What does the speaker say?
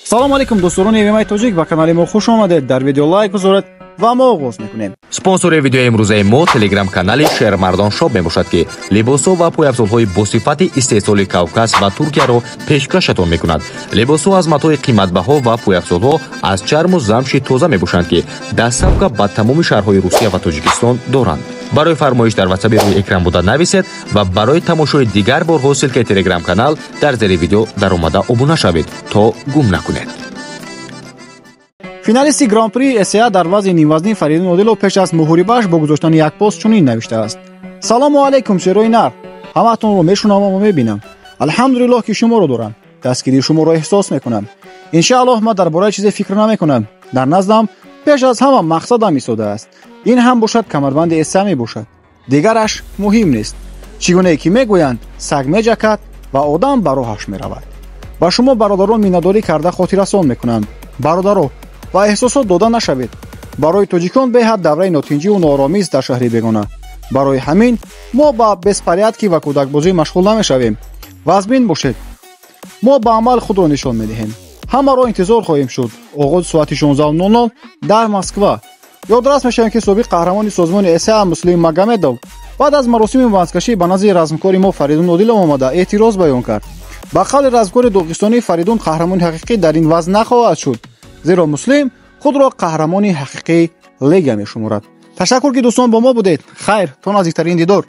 Салому алейкум, дӯсторони ММА Тоҷик, ба канали мо хуш омадед. Дар видео лайк гузоред ва мо оғоз мекунем. Спонсори видеои имрӯзаи мо телеграм-канали Шермардон Шоп мебошад, ки либосҳо ва пойафзолҳои босифати истеҳсоли Кавказ ва Туркияро пешкашатон мекунад. Либосҳо аз матои қиматбаҳо ва пойафзолҳо аз чарму замши тоза мебошанд, ки доставка ба тамоми шаҳрҳои Русия ва Тоҷикистон доранд. Барои фармоиш дар ватсаби рӯи экран буда нависед ва барои тамошои дигар борҳо ссылка и телеграм-канал дар зери видео даромада обуна шавед, то гум накунед. Финалисти Гран-при СА дар вазни нимвазнӣ Фаридун Одилов пеш аз муҳорибааш бо гузоштани як пост чунин навиштааст: «Салому алайкум, шерои нар, ҳамаатонро мешунавам ва мебинам. Алҳамдулиллоҳ, ки шуморо дорам, дастгирии шуморо эҳсос мекунам. Иншааллоҳ, ман дар бораи чизе фикр намекунам. Дар наздам пеш аз ҳама мақсадам истодааст. Ин ҳам бошад, камарбанди СА мебошад, дигараш муҳим нест. Чӣ гунае ки мегӯянд, саг меҷакад ва одам ба роҳаш меравад. Ба шумо бародарон миннатдорӣ карда хотиррасон мекунам. Бародаро, ба эҳсосот дода нашавед. Барои тоҷикон беҳад давраи нотинҷиву нооромист дар шаҳри бегона. Барои ҳамин мо ба беспорядки ва кӯдакбозӣ машғул намешавем. Вазмин бошед, мо ба амал худро нишон медиҳем. Ҳамаро интизор хоҳем шуд. Оғози соати 16:00 дар Москва». Ёдрас мешавем, ки собиқ қаҳрамони созмони СА Муслим Магомедов баъд аз маросими вазнкашӣ ба назди размкори мо Фаридун Одилов омада, эътироз баён кард. Ба қавли размкори доғистонӣ, Фаридун қаҳрамони ҳақиқӣ дар ин вазн нахоҳад шуд, зеро Муслим худро қаҳрамони ҳақиқии лига мешуморад. Ташаккур, ки дӯстон бо мо будед. Хайр, то наздиктарин дидор.